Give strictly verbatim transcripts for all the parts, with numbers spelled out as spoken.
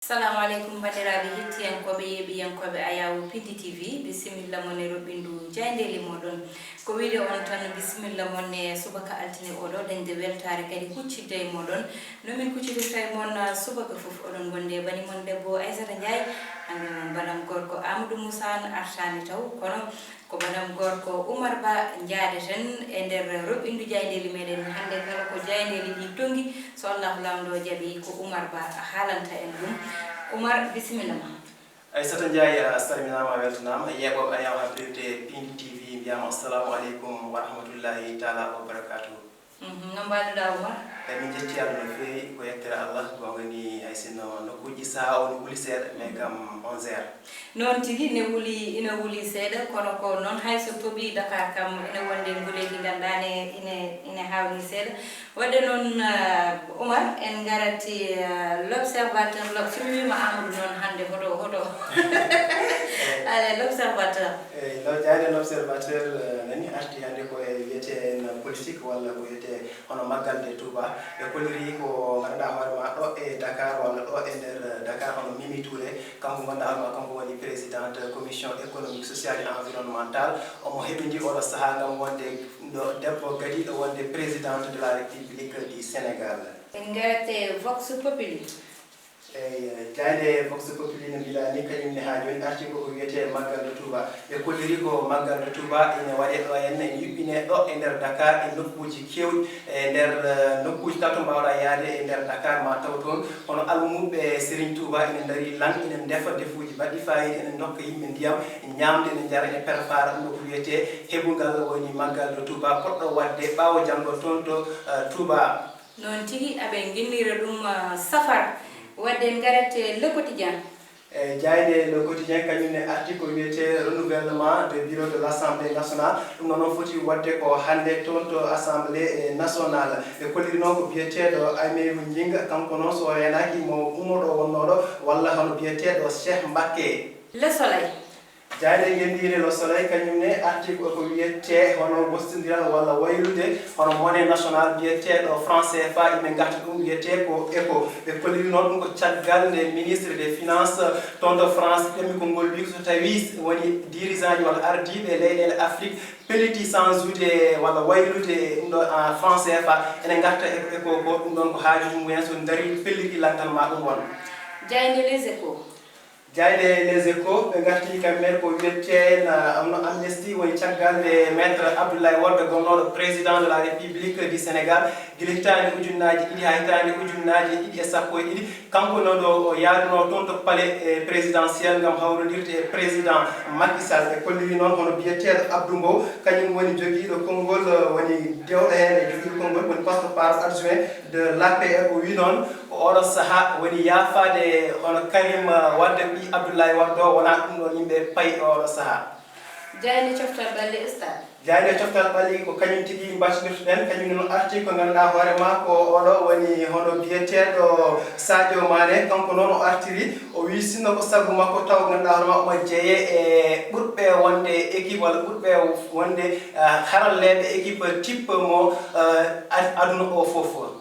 Salamu aleykum, banndiraaɓe hettiyankooɓe, yeeɓiyankooɓe Ayawu Pindi T V, bisimilla mon e roɓɓindu jaayndeeli mooɗon. Ko wiide on tan, bisimilla mon e subaka altine oɗo, dañde weltaare kadi huccidde e mooɗon. No min kuccidirta e mon, ah, subaka fof, oɗon ngondi e bani mon debbo Aysata Njaay. Hannde noon, banam gorko Amadou Moussa Anne artaani taw, kono ko banam gorko Oumar Ba njaadeten e nder roɓɓindu jaayndeeli meɗen. Hannde kala ko jaayndeeli ɗi tonngi, so Allahu Laamɗo jaɓi, ko Oumar Ba haalanta en ɗum. Oumar, bisimilla ma. Aysata Njaay, a salminaama, a weltanaama. Yeeɓooɓe Ayaw Habrirde Pindi T V mbiyaama assalamu aleykum wa rahmatullahi taala wa barakatuhu. Mhm, no mbaɗuɗaa, Oumar? E min njetti Allah no feewi, ko yettere Allah, goonga ni, hay sinno nokkuuji sahaa o no wuli seeɗa, mais kam onze heures. Noon tigi, ne wuli, ina wuli seeɗa, kono ko noon hay so toɓi Dakar kam, ene wonde nguleeki nganndane ine, ine haawni seeɗa. Waɗde noon, ah, Oumar, en ngarati, ah, l'observateur, l'Ob-, so mi wiima Amadou noon hannde, hoto, hoto. Allez, l'observateur. Eyi, no jaaynde l'Observateur, eh, nani arti hannde ko e wiyetee en politique walla ko wiyetee hono Maggal de Touba. Ɓe kolliri ko ngannduɗaa hoore ma ɗo e Dakar walla ɗo e nder Dakar hono Mimi Touré, kanko ngannduɗaa hoore ma kanko woni présidente commission économique, sociale et environnementale. Omo heɓindi oɗo sahaa ngam wonde ɗo debbo gadiiɗo wonde présidente de la République du Sénégal. En ngarate Vox Populi. Eyi, jaaynde Vox Populi no mbiɗa ni, kañum ne haa jooni arti ko ko wiyetee Maggal de Touba. Ɓe kolliri ko Maggal de Touba ene waɗee ɗo henne, ene yuɓɓinee ɗo e nder Dakar e nokkuuji keewɗi, e nder, eh, nokkuuji kala to mbaawɗaa yahde e nder Dakar ma taw toon. Kono almuɓɓe Serigne Touba ene ndarii lan, ene ndefa ndefuuji baɗɗi faayiida, ene ndokka yimɓe ndiyam, ñaamde, ene njara, ene prépara ɗum ɗo ko wiyetee heɓungal woni Maggal de Touba, poɗɗo waɗde ɓaawo janngo toon to, eh, Touba. Noon tigi, aɓe nginnira ɗum, ah, safar. Waɗde en ngarate Le Quotidien. E jaaynde Le Quotidien, kañum ne arti ko wiyetee renouvellement de bureau de l'Assemblée nationale. Ɗum noon, noon foti waɗde ko hannde toon to Assemblée, eh, nationale. Ɓe kolliri noon ko biyeteeɗo Aymérou Gningue, kanko noon so reenaaki mo ummoɗo wonnooɗo, walla hono biyeteeɗo Cheikh Mbacké. Le Soleil. Jaaynde ngenndiire Le Soleil, kañum ne arti ko ko wiyetee hono gostondiral walla waylude hono monnaie nationale biyeteeɗo franc C F A, ine ngarta ɗum wiyetee ko éco. Ɓe kolliri noon ɗum ko caggal nde ministre des finances toon to France ƴami konngol, wi so tawii woni dirigeant ji walla ardiiɓe leyɗeele Afrique pelliti change-ude walla waylude ɗum ɗo, ah, franc C F A, ene ngarta éco, éco ko ɗum ɗoon ko haaju mum en, so ndarii pelliti lantal ma ɗum won. Jaaynde Les Échos. Jaaynde Les Échos, ɓe ngarti kam men ko wiyetee na am-, no amnesty woni caggal nde Maître Abdoulaye Wade, gomnooɗo président de la République du Sénégal, gila hitaande ujunnaaji ɗiɗi haa hitaande ujunnaaji ɗiɗi e sappo e ɗiɗi. Kanko noon ɗo o yaarunoo toon to palais, eh, présidentiel ngam hawrondirde e président Macky Sall. Ɓe kolliri noon hono biyeteeɗo Abdou Mbow, kañum woni jogiiɗo konngol, eh, woni dewɗo heen e jogiiɗo konngol, woni poste par adjoint de l'A P R. O wii noon ko oɗo sahaa woni yaafaade hono Karim Wade, ɓii Abdoulaye Wade o, wonaa ɗum ɗoon yimɓe payi e oɗo sahaa. Jaaynde coftal ɓalli Stade. Jaaynde coftal ɓalli ko kañum tigi mbattinirtoɗen, kañum noon arti ko ngannduɗaa hoore maa ko oɗo woni hono biyeteeɗo Sadio Mané, kanko noon o artiri, o wii sinno ko sabu makko taw ngannduɗaa hoore maa omo jeyee e ɓurɓe wonde équipe walla ɓurɓe wonde, ah, haralleeɓe équipe type mo, ah, ad-, aduna o fof.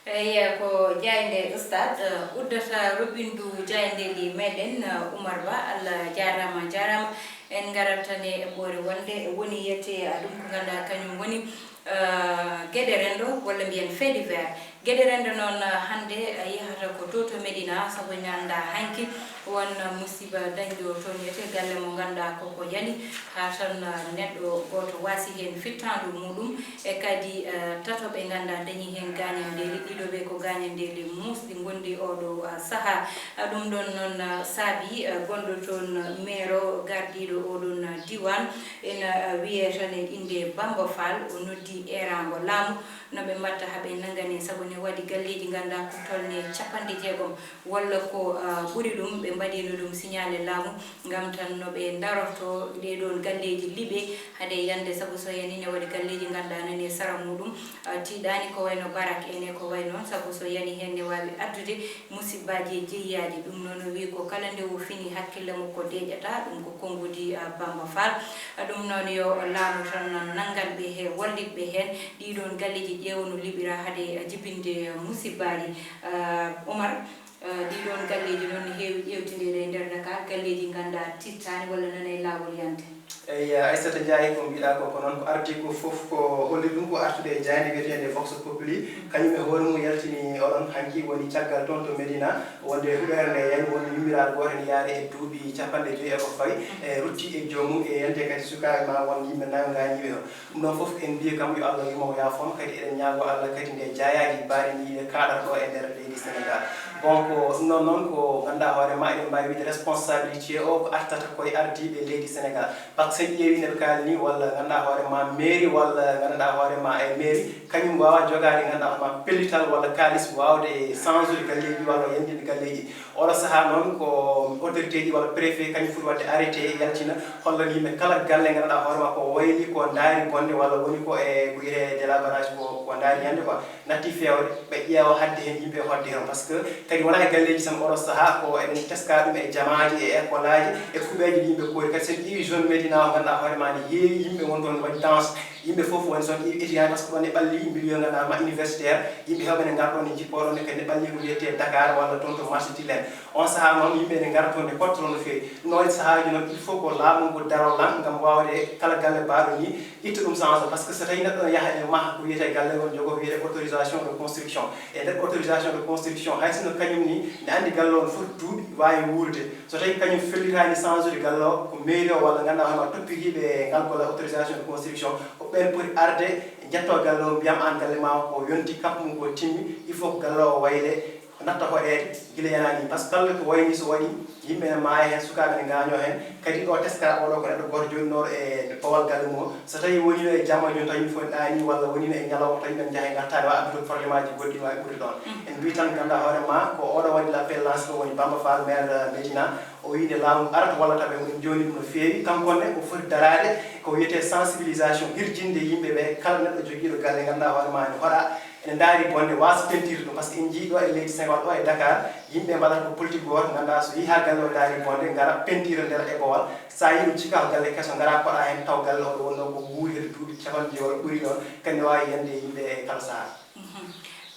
Eyi, ko jaaynde Stade, eh, uddata roɓɓindu jaayndeeli meɗen, eh, Oumar Ba, Allah jaaraama, jaaraama. En ngarat tan e eɓɓoore wonde woni yiyetee, eh, ɗum ko ngannduɗaa kañum woni, eh, geɗe renndo, walla mbiyen fait divers. Geɗe renndo noon, eh, hannde, eh, yahata ko to, to Médina, sabu en anndaa hanki won musiba dañɗo toon, yiyetee galle mo ngannduɗaa ko ko yani, haa tan, eh, neɗɗo gooto waasi heen fittaandu muuɗum. E kadi, eh, tato ɓe ngannduɗaa dañi heen gaañanndeeli, ɗiɗo ɓe ko gaañanndeeli muusɗi ngondi oɗo, eh, sahaa. Eh, ɗum ɗoon noon, eh, saabi, eh, gonɗo toon, eh, meero gardiiɗo oɗoon, eh, diiwaan, ena, eh, wiyee tan e innde Bamba Fall, o noddi eeraango laamu, no ɓe mbaɗta haa ɓe nanngane, sabu ne waɗi galleeji ngannduɗaa ko tolnii capanɗe jeegom walla ko, ah, ɓuri ɗum, ɓe mbaɗiino ɗum signalé laamu ngam tan no ɓe ndarorto ɗee ɗoon galleeji liɓe hade yande, sabu so yani ne waɗi galleeji ngannduɗaa nani e sara muuɗum, ah, tiiɗaani ko wayno barak en e ko way noon, sabu so yani heen ne waawi addude musibbaaji e jeyaaji. Ɗum noon o wii ko kala nde o fini hakkille makko deeƴata, ɗum ko konngudi, ah, Bamba Fall. Ah, ɗum noon yo laamu tan nanngan ɓe he, wallitɓe heen ɗii ɗoon galleeji ƴeewa no liɓira hade, ah, jibinde, ah, musibbaaji. Ah, Omar, Ɗii ɗoon galleeji noon ne heewi ƴeewtindeede e nder Dakar, galleeji nganndaa tittaani walla noon e laawol yande. Eyi, Aissata Ndiaye, ko mbiɗa ko ko noon ko ardi ko fof ko holli ɗum ko artude e jaaynde wiyeteende Vox Populi. Kañum e hoore mum yaltini oɗon hanki woni caggal toon to Medina wonde huɓeere nde yani won yummiraade gooto ene yaare e duuɓi capanɗe joyi e ko fawi e rutti e joomum e yante kadi sukaaɓe ma won yimɓe nayo ngañiiɓe o. Ɗum ɗon fof en mbiye kam yo Allah yurmo yaafo mo kadi eɗen ñaago Allah kadi nde jaayaaji mbaɗi ndi ɗe kaaɗata ɗo e nder leydi Sénégal. Bon, ko ɗum ɗon noon ko ngannduɗaa hoore ma eɗen mbaawi wiide responsabilité o ko artata koye ardiiɓe leydi Sénégal. Par ce que so en ƴeewi neɗɗo kaali ni walla ngannduɗaa hoore ma mairie walla ngannduɗaa hoore ma e mairie kañum waawa jogaade ngannduɗaa hoore ma pellital walla kaalis waawde change ude galleeji walla yandinde galleeji. Oɗo sahaa noon ko autorité ji walla préfet kañum foti waɗde arrêté yaltina hollana yimɓe kala galle ngannduɗaa hoore ma ko wayli ko ndaari bonde walla woni ko e ko wiyetee délabrage ko ko ndaari yande quoi natti feewde ɓe ƴeewa hadde heen yimɓe hodde heen par ce que kadi wonaa e galleeji tan oɗo sahaa ko eɗen teska ɗum e jamaaji e école aji e kuuɓeeji ɗi yimɓe koori kadi so en ƴeewi zone Médina o ngannduɗaa hoore ma ne heewi yimɓe won toon waɗi danse yimɓe fof woni toon ƴeewi étudiant par ce que ɗon e ɓalli milieu ngannduɗaa ma universitaire yimɓe heewɓe ne ngar ɗon e jippoo ɗon e kadi ne ɓalli ko wiyetee Dakar walla toon to marché Tilène on sahaa noon yimɓe ne ngara toon ne kottoroo no feewi ɗum ɗo waɗi sahaaji noon il faut ko laamu ngu daro lan ngam waawde kala galle baaɗo ni itta ɗum change par ce que so tawi neɗɗo ne yaha e maha ko wiyetee galle on jogo wiyetee autorisation de construction e nder autorisation de construction hay sinno kañum ni ne anndi galle on foti duuɓi waawi wuurde so tawi kañum fellitaani change ude galle o ko mairie o walla ngannduɗaa hono toppitiiɓe ngal golla autorisation de construction ko ɓeen poti arde njettoo galle o mbiyam aan galle ma o ko yonti kap mum ko timmi il faut ko galle o wayle natta hoɗeede gila yanaani par ce que galle ko wayni so waɗi yimɓe ne maaya heen sukaaɓe ne ngaañoo heen kadi ɗo teska oɗo ko neɗɗo gooto jooɗinooɗo e bawal galle mum so tawi woniino e jamma jooni tawi yimɓe fof ne ɗaanii walla woniino e ñalawma tawi ɓe njaha e ngartaade wa addude probléme aji goɗɗi waawi ɓurde ɗoon en mbi tan ngannduɗaa hoore ma ko oɗo waɗi l'appel lancé ɗo woni Bamba Fall maire Médina o wiide laamu arata wallata ɓe ɗum jooni ɗum no feewi kanko ne o foti daraade ko wiyetee sensibilisation hirjinde yimɓe ɓe kala neɗɗo jogiiɗo galle ngannduɗaa hoore ma ne hoɗa ene ndaari bonde waasa pentiirde ɗum par ce que en njii ɗo e leydi Sénégal ɗo e Dakar yimɓe mbaɗata ko politique gooto ngannduɗaa so yii haa galle o ndaari bonde ngara pentiira nder e bowal so a yii ɗum cikka ko galle keso ngara koɗa heen taw galle o ɗo wonno ko wuuri hede duuɓi capanɗe joyi walla ɓuri ɗoon kadi ne waawi yande e yimɓe e kala sahaa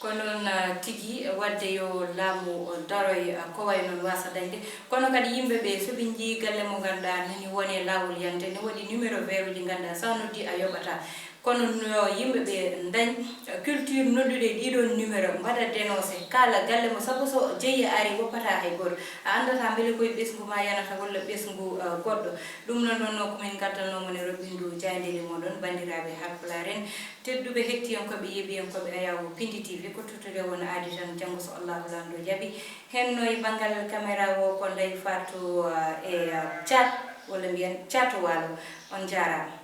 Ko noon tigi, waɗde yo laamu daroy ko wayi noon waasa dañde. Kono kadi yimɓe ɓee, so ɓe njiyii galle mo ngannduɗaa nani woni e laawol yande, ne waɗi numéro vert uji ngannduɗaa so a noddii a yoɓataa. Kono no yimɓe ɓee ndañ culture noddude e ɗiiɗoon numéro, mbaɗa dénoncé, kaala galle mo sabu so jeyi arii woppataa hay gooto. A anndataa mbele ko e ɓesngu maa yanata walla ɓesngu goɗɗo. Ɗum noon ɗoon ko min ngaddanoo mon e roɓɓindu jaayndeeli mooɗon banndiraaɓe Haalpulaar en. Tedduɓe hettiyankooɓe yeeɓiyankooɓe Ayaawo Pindi T V ko tottude won aadi tan janngo so Allaahu Laamɗo jaɓi. Heen no e banngal kamera o ko Ndeye Fatou e Thiat walla mbiyen Thiatou Walo. On njaaraama.